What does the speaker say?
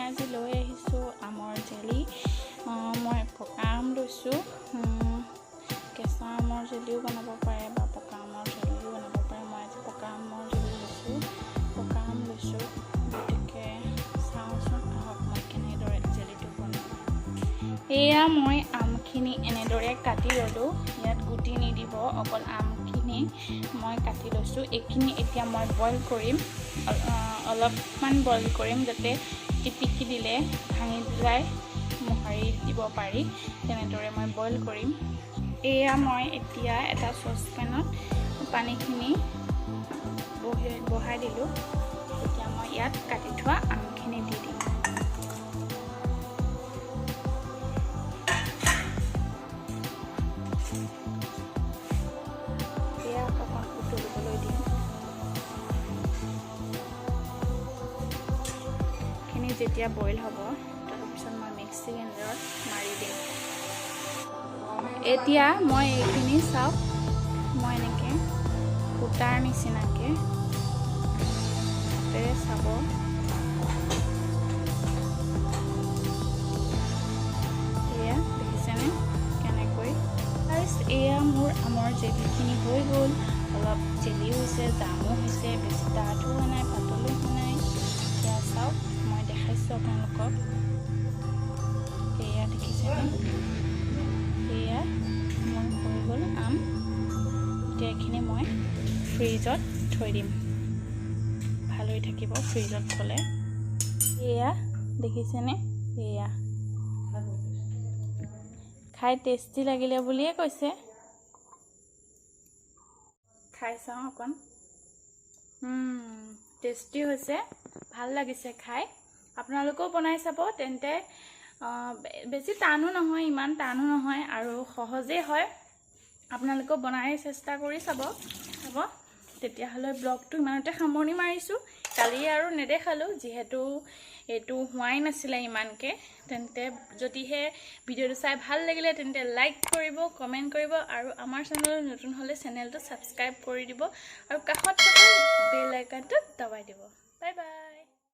আজি লৈ আহিছোঁ আমৰ জেলি। মই পকা আম লৈছোঁ। কেঁচা আমৰ জেলিও বনাব পাৰে বা পকা আমৰ জেলিও বনাব পাৰে। মই আজি পকা আমৰ জেলি লৈছোঁ, পকা আম লৈছোঁ। গতিকে চাওঁচোন আহক, মই কেনেদৰে জেলিটো বনাওঁ। এয়া মই আমখিনি এনেদৰে কাটি ল'লোঁ। ইয়াত গুটি নিদিব, অকল আমখিনি মই কাটি লৈছোঁ। এইখিনি এতিয়া মই বইল কৰিম, অলপমান বইল কৰিম, যাতে টিপিকি দিলে ভাঙি যায়, মোহাৰি দিব পাৰি। তেনেদৰে মই বইল কৰিম। এয়া মই এতিয়া এটা চচপেনত পানীখিনি বহাই দিলোঁ। এতিয়া মই ইয়াত কাটি থোৱা আমখিনি দি দিম। এয়া অকণ উতলিবলৈ দিম। খিনি যেতিয়া বইল হ'ব, তাৰপিছত মই মিক্সি গ্ৰাইণ্ডাৰত মাৰি দিম। এতিয়া মই এইখিনি চাওক, মই এনেকৈ সূতাৰ নিচিনাকৈ হাতেৰে চাব। এয়া দেখিছেনে কেনেকৈ? এয়া মোৰ আমৰ জেলিখিনি হৈ গ'ল। অলপ জেলিও হৈছে, জামো হৈছে, বেছি ডাঠো হোৱা নাই, পাতলো হোৱা নাই। এয়া চাওক, মই দেখাইছোঁ আপোনালোকক। এয়া দেখিছেনে? এয়া মোৰ হৈ গ'ল আম। এতিয়া এইখিনি মই ফ্ৰিজত থৈ দিম, ভাল হৈ থাকিব ফ্ৰিজত থ'লে। এয়া দেখিছেনে? এয়া খাই টেষ্টি লাগিলে বুলিয়ে কৈছে। খাই চাওঁ অকণ। টেষ্টি হৈছে, ভাল লাগিছে খাই। আপোনালোকেও বনাই চাব তেন্তে। বেছি টানো নহয়, ইমান টানো নহয় আৰু সহজেই হয়। আপোনালোকেও বনাই চেষ্টা কৰি চাব হ'ব। তেতিয়াহ'লে ব্লগটো ইমানতে সামৰণি মাৰিছোঁ। কালি আৰু নেদেখালোঁ, যিহেতু এইটো হোৱাই নাছিলে ইমানকৈ। তেন্তে যদিহে ভিডিঅ'টো চাই ভাল লাগিলে, তেন্তে লাইক কৰিব, কমেণ্ট কৰিব আৰু আমাৰ চেনেলত নতুন হ'লে চেনেলটো ছাবস্ক্ৰাইব কৰি দিব আৰু কাষত থকা বেল আইকনটো দবাই দিব। Bye bye.